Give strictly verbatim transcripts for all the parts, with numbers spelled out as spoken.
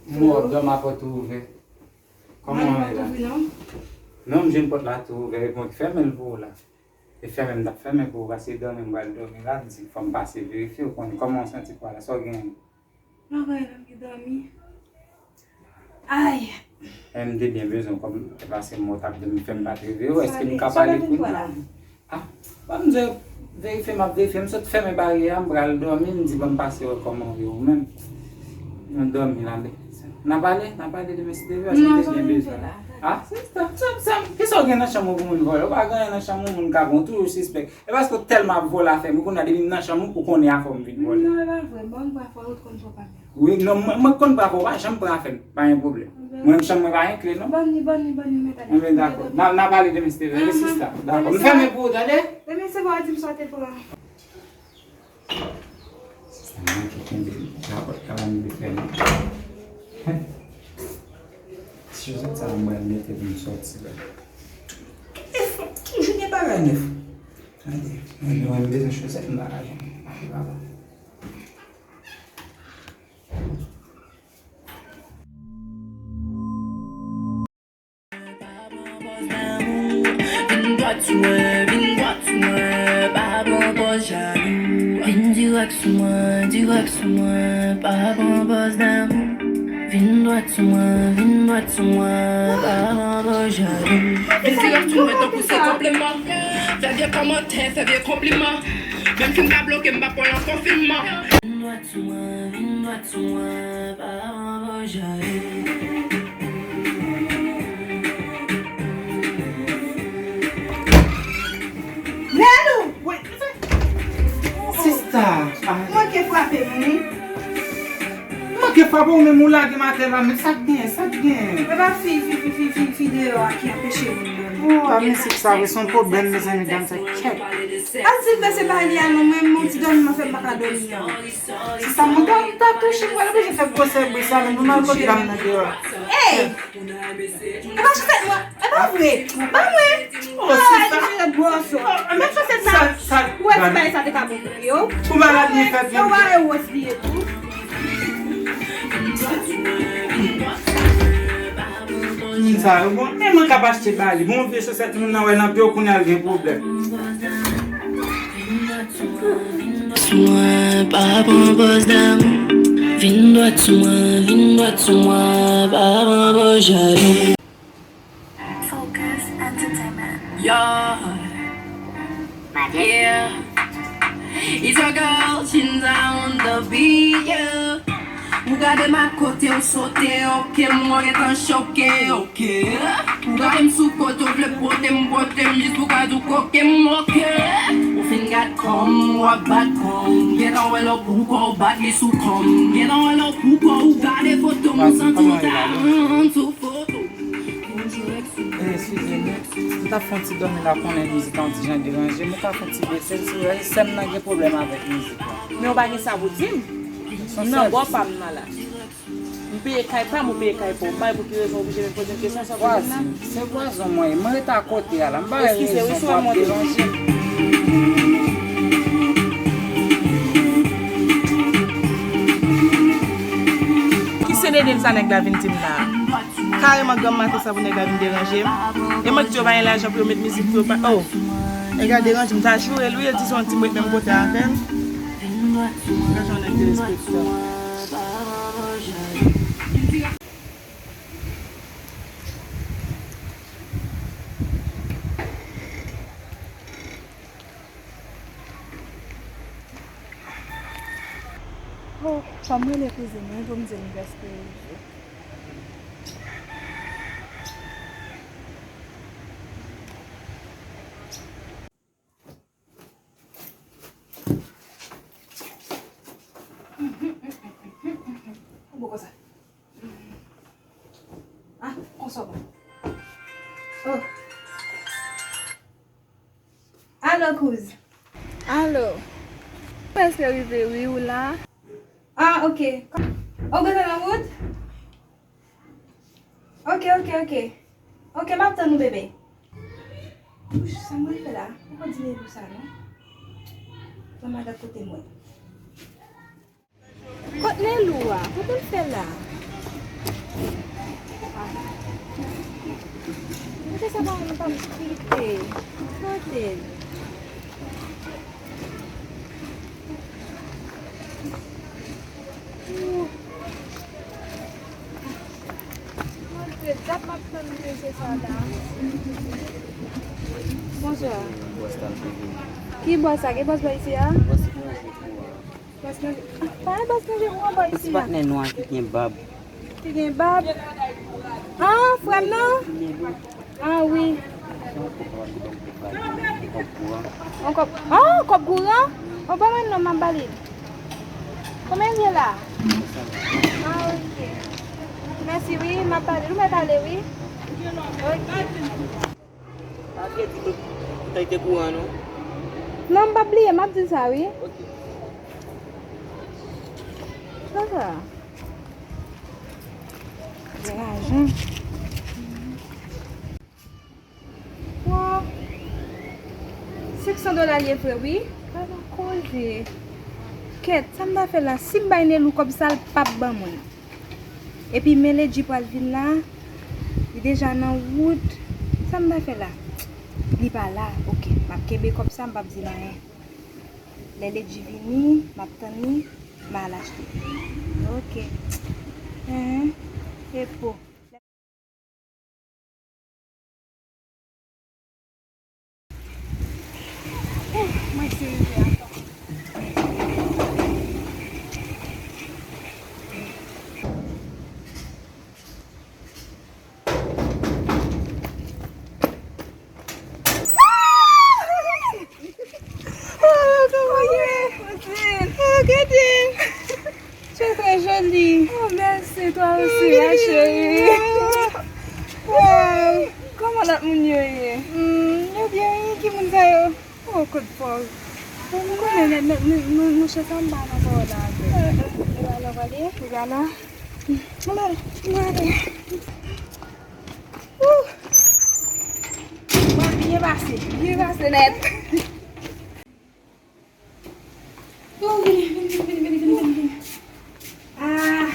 M wè w ap dòmi a pòt ouvè. Kòman w ye la? Non, m jwenn pòt la tou ouvè, epi mwen ki fèmen l pou ou la. E fèmen m t ap fèmen pou ou, paske dòmi m pral dòmi la, m di fò m pase verifye w, konnen kòman w santi kò w la, sa w genyen? Mwen kwè nan ki dòmi. Ay! M te byen bezwen w kòm, e paske m wè w t ap dòmi, fè m pa t reveye w, èske m ka pale kounye a? Ah, ban m di w, verifye m ap verifye, m sot fèmen baryè a, m pral dòmi, m di ban m pase wè kòman w ye ou menm. Nou dòmi la, n a pale, n a pale demen si Dye vle, paske m te byen bezwen w. Ah, sista, sa, sa, kisa w gen nan chanm ou pou moun vòlè? Ou pa gen anyen nan chanm ou, moun ka pran w toujou sispèk. E paske w tèlman ap vòlè afè m, kounye a depi m nan chanm ou, ou konnen afè w m vin vòlè. Non, e pa vre, ban m pran afè w, ou t konn pran pa m. Wi, non, mwen, mwen konn pran afè w, ou pa janm pran afè m, pa gen pwoblèm. Mwen menm chanm mwen pa gen kle, non. Ban li, ban li, ban li, mwen pa... Anben dakò. N a, n a pale demen si Dye vle, wi sista. Dakò. M fèmen pou ou, tande? Demen se bon, di m sa w te pran. Sista, mwen ki kenbe lapòt la, mwen vle fèmen. Ti chozèt sa, mwen pral mete pou m sòti la. Nèf, toujou gen bagay nèf. Tande, mwen, mwen bezwen chozèt, m pa ka jwenn. Ann, papa. Vin dwat sou mwen, vin dwat sou mwen, pa pran pòz jalou. Vin dirèk sou mwen, dirèk sou mwen, pa pran pòz damou. Vin dwat sou mwen, vin dwat sou mwen, pa pran pòz jalou. Vin dirèk sou mwen tankou se konpliman. Fè vye kòmantè, fè vye konpliman. Menm si m ka bloke, m pa pran l an konfinman. Vin dwat sou mwen, vin dwat sou mwen, pa pran pòz jalou. Nelou! Wi. Sista, ah. Manke frape m, wi. Manke frape w, menm ou lage m atè la, men sa k gen, sa k gen? E pa fi, fi, fi, fi, fi, fi deyò a ki anpeche moun dòmi. Oh, a mizik sa, wi, se yon pwoblèm, mezanmi, dam sa, kèt. Al silvouplè, se pa li a non, mwen, mwen ti dòmi m ap fè m pa ka dòmi an. Sista, mwen ta, ta touche m, wè l oblije fè gwosè bri sa, men nou nan kote dam nan deyò. Ey! E pa chosèt mwen, e pa vre. Ban mwen. Oh, sista. Ay, chosèt bwòs yo. Menm chosèt sa, ou wè ti bagay sa te ka bon pou yo. Pou bagay li fèt, yo pa e wòs li ye tou. Moun sa yo, bon, men mwen k ap achte ba li. Bon, vye chosèt moun nan wè nan pye w, kounye a l gen pwoblèm. Sou mwen, pa pran pòz damou. Vin dwat sou mwen, vin dwat sou mwen, pa pran pòz jalou. Focus Entertainment. Yeah. Yeah. It's your girl, Chinza on the beat, yeah. Ou gade m a kote w sote, oke, m wè w gentan choke, oke. Ou gade m sou kote w vle pote m, pote m jis pou ka di w koke m, oke. Ou fin gad kò m, w ap bat kò m. Gentan wè lè w pou kò w bat li sou kò m. Gentan wè lè w pou kò w gade foto m, ou santi w ta rann sou foto. Eh, eskize m, m t ap fè yon ti dòmi la, konnen mizik la yon ti jan deranje m, ou ka fè yon ti bese l, silvouplè, sè m nan gen pwoblèm avèk mizik la. Men ou pa gen sa pou di m. M nan bò pa m nan la. M peye kay pa m, ou peye kay pa w. M pa wè pou ki rezon w oblije vin poze m kesyon sa pou m nan. Vwazin, se vwazin mwen ye. Mwen rete akote a la. M pa wè rezon pou w ap deranje m. Ki se dede sa nèg la vin di m la? Kareman granm maten sa pou nèg la vin deranje m. E mwen ki di yo pa gen lajan pou yo met mizik pou yo pa. Oh! Nèg la deranje m, m ta joure l wi, e di se yon ti m ret menm kote avè l. Gad jan nèg derespektan. Oh, fò m rele kouzin mwen pou m di l m prèske rive. Bon, konsa. Ah, konsa bon. Oh. Alo, kouz. Alo. Prèske rive, wi, ou la? Ah, ok. Ou gentan nan wout? Ok, ok, ok. Ok, m ap tann ou, bebe. Wouch, sa mwen fè la? Ou pa di Nelou sa, non? Ban m al gad kote mwen. Kot Nelou a? Kote l fè la? Mwen te sa pa mwen pa kite. Kote l? Ooh. Mon Dieu, dat m ap tann mesye sa la. Bonswa. Bòs la, m te vini. Ki bòs sa? Ki bòs pa isi a? Bòs ki manje kou a. Bòs manje. Ah, pa gen bòs manje kou anba isi a. Ti patnè nwa ki gen bab. Ki gen bab. Ah, frè m nan? Ah, wi. Yon kòb, yon kòb kouran. Yon kòb, ah, kòb kouran? Ou ban mwen non, m ap ba li. Konbyen l ye la? Ah, ok. Mèsi, wi, m ap ba li. Ou mèt ale, wi. Ok. Pa bliye di m pou tèt kouran, non. Non, m p ap bliye, m ap di l sa, wi. Ok. Sa sa? Gen lajan. Wow. Senk san dola l ye vre, wi. Pa nan koze. Kèt, sa m ta fè la? Si m bay Nelou kòb sa, l p ap ban mwen. Epi men Ledji pral vin la, li deja nan wout. Sa m ta fè la? Li pa la. Ok, m ap kenbe kòb sa, m p ap di l anyen. Lè Ledji vini, m ap tann li, m al achte. Ok. Hen, epo. Mwen se rive ankò. Oh, kòman w ye? Oh, gade m. Tu es très jolie. Oh, merci, toi aussi, ma chérie. Wow. Kòman lòt moun yo ye? Hmm, yo byen, wi. Ki moun sa yo? Oh, kout fòl. Bon, m konnen nèg, nèg, nou, nou, nou chita anba nan pawòl la avè. Eh, eh, eh, alò, ale. Ou gana? Mwen ale, mwen ale. Ouh. Mwen byen pase, byen pase nèt. Oh, vini, vini, vini. Ah.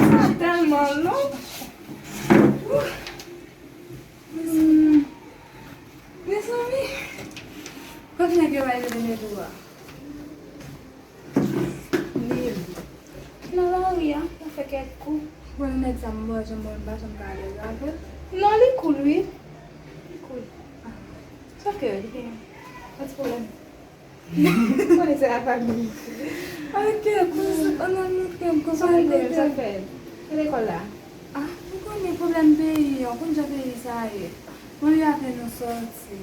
Sa tèlman long. Ouh. Hmm. Mezanmi. Kot nèg yo bay rele Nedou a? Li nan lari a, l ap fè kèk kou. Bon, nèg sa m pa janm wè, m pa janm ka alèz avè l. Non, li cool, wi. Li cool. Sòf ke li gen yon ti pwoblèm. Ou konnen se lafanmi. Ok, kouz, ann al montre m kòman. Sa l gen pwoblèm, sa l fè? Nan lekòl la? Ah, ou konnen pwoblèm peyi an, ou konn jan peyi sa ye. Mwen li ap fè nou sòti.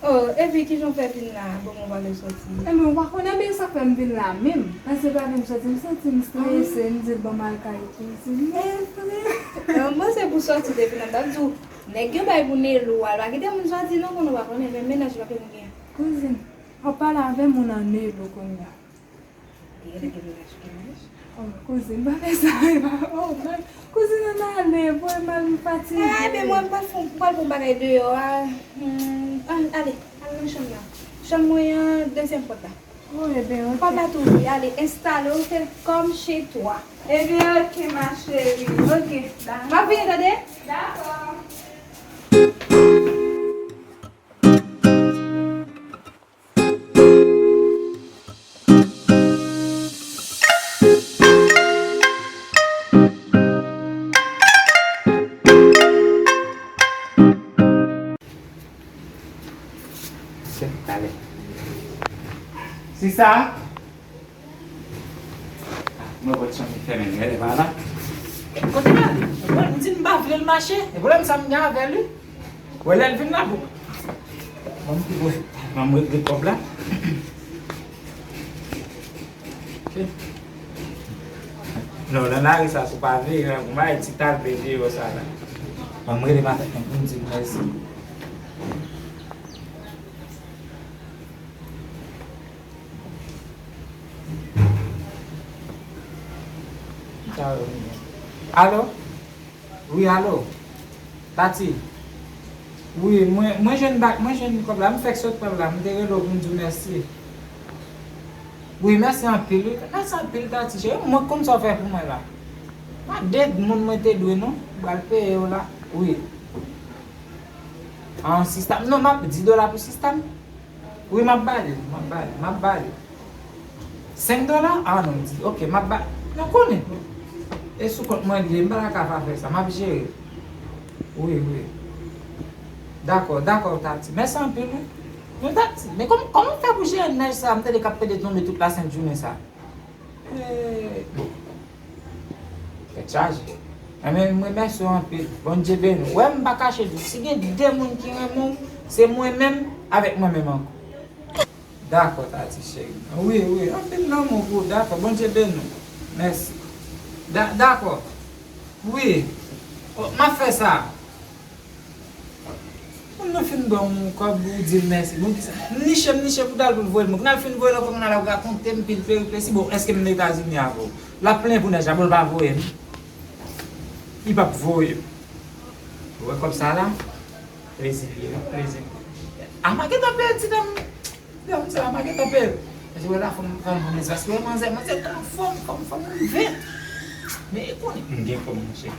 Oh, epi kijan w fè vin la? Bon, mwen pa vle sòti. Enben, ou pa konnen, men sa k fè m vin la menm. Paske pa vin sòti, m santi m strese, m di l ban m al kay kouzin. Men vre. Mwen se pou sòti depi nan dat di w, nèg yo bay pou Nelou al, pa kite moun sòti non, konnen w pa konnen, men mennaj pa fè m gen. Kouzin, w ap pale avè moun an Nelou kounye a. Gade gen mennaj ki mennaj. Oh, kouzin, pa fè sa, e pa, oh, man. Kouzin, ann ale, voye m al, m fatige. Ah, men mwen, m pral fè, m pral fè yon bagay deyò a. Hmm, ann, ale, al nan chanm nan. Chanm mwen an, dezyèm pòt la. Oh, ebyen, ok. Pòt la tou ouvri, ale, enstale w, fè l comme chez toi. Ebyen, ok, ma chérie. Ok, dakò. M ap vini, tande? Dakò. Talè. Sisa? Mwen wè pòt chanm li fèmen, gade pa la. Kote l ale? Mwen di m pa vle l mache. E pwoblèm sa m gen avè l, wi. Wè lè l vin la, bon. Ban m, ban m regle kòb la. Ok. Non, nan lari sa, si w pa veye, nan konba, e ti talè deyò sa la. Ban m rele matant mwen pou m di l mèsi. Alo? Wi, alo? Tati? Wi, mwen, mwen jwenn bak, mwen jwenn kòb la, m fèk sot pran l la, m te rele w pou m di w mèsi. Wi, mèsi anpil, wi. Mèsi anpil, Tati, cheri, mwen konn sa w fè pou mwen la. Pa de moun mwen te dwe non, m pral peye yo la. Wi. An, sista m, non, m ap di dola pou sista m. Wi, m ap ba li, m ap ba li, m ap ba li. Senk dola? Ah non, m di, ok, m ap ba, nou konnen. E sou kont mwen li ye, m pa ta ka pa fè sa, m ap jere. Wi, wi. Dakò, dakò, Tati. Mèsi anpil, wi. Men Tati, men kòm, kòman w fè pou jere nèj sa? M tande k ap pede tonbe tout lasent jounen sa. Eh, bon. Tèt chaje. Enben, m remèsye w anpil. Bondye beni w. Wè, m pa kache di w. Si gen de moun ki renmen w, se mwen menm avèk mwen menm ankò. Dakò, Tati cheri. Wi, wi. Anpil lanmou pou w. Dakò. Bondye beni w. Mèsi. Da-, dakò. Wi. O, m ap fè sa. Moun nan fin ban w yon kòb, ou di l mèsi. Bon, kisa? M niche, m niche pou t al pou l voye l. Bon, kounye a l fin voye l ankò, kounye a l ap rakonte m pil peripesi. Bon, èske m nan Etazini avè w? L ap plenyen pou nèj la, bon, l pa voye m. Li p ap voye m. Ou wè kòb sa la? Plezi l ye, wi, plezi l ye. A, m a gentan peye ti dam. Yo, m se la, m a gentan peye l. Mwen se wè la, fò m, fò m, fò m, paske manzè, manzè twò anfòm, fò m, fò m rive. Men e konnen m gen kòb, monchè.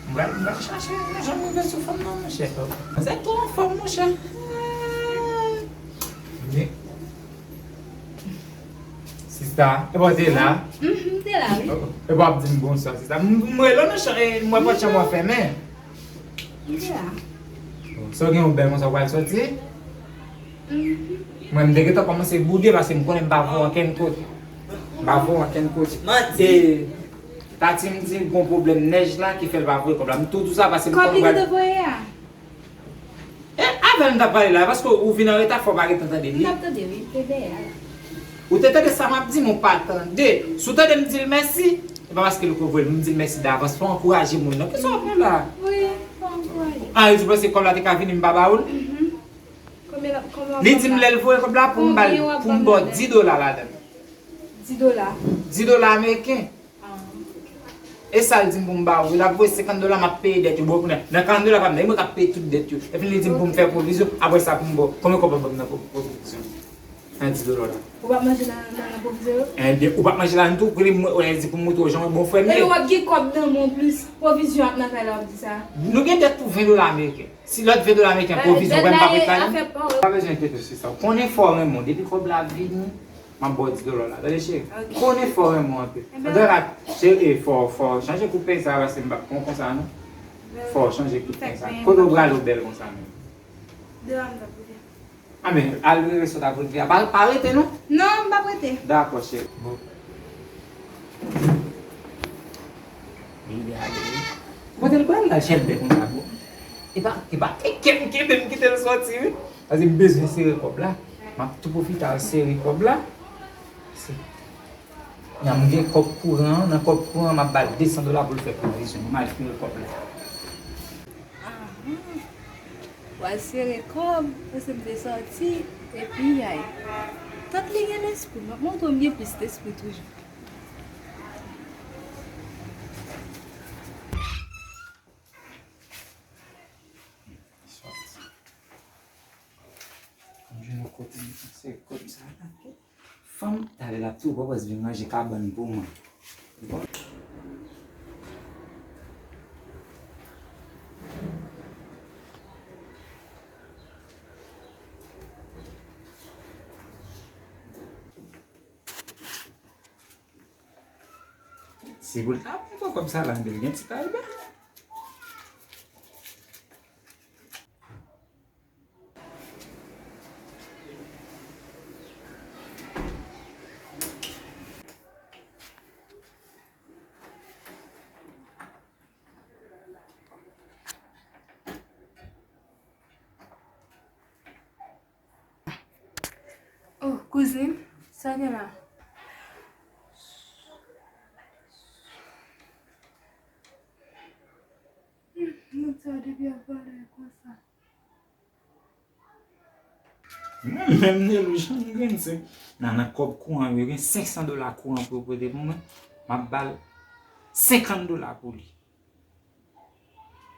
M pral, m pral chache yon jan m rive sou fanm nan, monchè. Manzè twò anfòm, monchè. Men, sista, e pa w te la? Mhm, m te la, wi. E pa w ap di m bonswa, sista. M, m rele w nan chan, e, m wè pòt chanm w ap fèmen. M te la. Sa w gen yon bèl konsa w pral sòti? Mhm. Mwen, m te gentan kòmanse boude paske m konnen m pa voye ankenn kote. M pa voye ankenn kote. Manti. E Tati m di l gon pwoblèm nèj la ki fè l pa voye kòb la. M tou di w sa paske m konnen m pral. Kòb li gentan voye a? E avè l m t ap pale la, paske ou vin an reta, fò w pa gentan tande li. M t ap tande, wi, m te dèyè a la. Ou te tande sa m ap di, men w pa tande. Si w tande m di l mèsi, e pa paske l ko voye l, m di l mèsi davans. Fò w ankouraje moun nan. Kisa w ap fè la? Wi, fò w ankouraje. A, e di w panse kòb la te ka vini, m pa ba ou l? Mhm. Konbyen la, konbyen w ap ban m la? Li di m lè l voye kòb la pou m ba l, pou m ba w dis dola ladan l. Dis dola? Dis dola ameriken. Ah, ok. E sa l di m pou m ba ou. L ap voye senkant dola, m ap peye dèt yo. Bon, kounye a, nan karant dola pa m nan, e mwen k ap peye tout dèt yo. Epi li di m pou m fè pwovizyon, apre sa pou m ba w. Konbyen kòb w ap ban m nan pwo-, pwovizyon? Nan dis dola la. Ou p ap manje nan, nan, nan pwovizyon yo? Enben, ou p ap manje la non tou, kote mwen, ou di pou m montre w jan w bon frè m ye. Epi w ap gen kòb nan men w plis, pwovizyon ap nan kay la, w ap di sa. Nou gen dèt pou ven dola ameriken. Si lòt ven dola ameriken, pwovizyon, wè m p ap ret la non. Pa bezwen enkyete w sista. Konnen fò w renmen w. Depi kòb la vini, m ap ba w dis dola la. Tande cheri. Ok. Konnen fò w renmen w anpil. Antouka, cheri, fò, fò w chanje kout peny sa a, paske m p ap pran w konsa non. Fò w chanje kout peny sa a. Kote w prale w bèl konsa menm? Deyò a m t ap rete. A men, al rete sot ap rete a. Pa, pa rete non. Non, m p ap rete. Dakò, cheri. Bon. Li ale, wi. Kote l pral la, chèlbè konsa, bon. E pa, e pa, e kenbe m, kenbe m kite l soti, wi. Paske m bezwen sere kòb la. M ap tou pwofite al sere kòb la. Se, nan m gen kòb kouran an, nan kòb kouran an, m ap ba l de san dola pou l fè pwovizyon. M al sere kòb la. Ahan. W al sere kòb, paske m te sòti, epi ay. Tant li gen lespri, m ap montre w m gen plis lespri toujou. Sòti. M jwenn yon kote m sere kòb sa a. Fanm, talè l ap tou pwopòz vin ranje kabann pou mwen. Bon. Si pou l ta pran kòb sa la, men l gen ti talè. Oh, kouzin, sa gen la? Hmm, moun sa yo depi y ap pale konsa. Mwen menm, Nelou, jan m grenn se nan, nan kòb kouran yo, gen senk san dola kouran pou yo pote pou mwen, m ap ba l senkant dola pou li.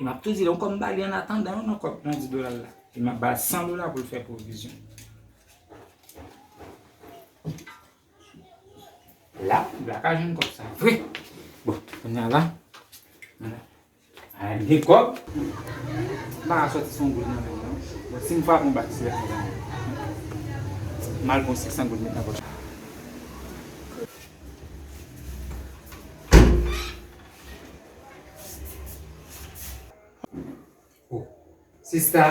E m ap tou di l, yon kòb m ba li an atandan, yon nan kòb nan dis dola la. E m ap ba l san dola pou l fè pwovizyon. La, m pa ka jwenn kòb sa vre. Bon, kounye a la, Ay, m gen kòb. M pa ka sòti san goud nan men m, non. Bon, si m frape yon bak sou lèt mwen, m al pran senk san goud met nan pòch. Oh, sista,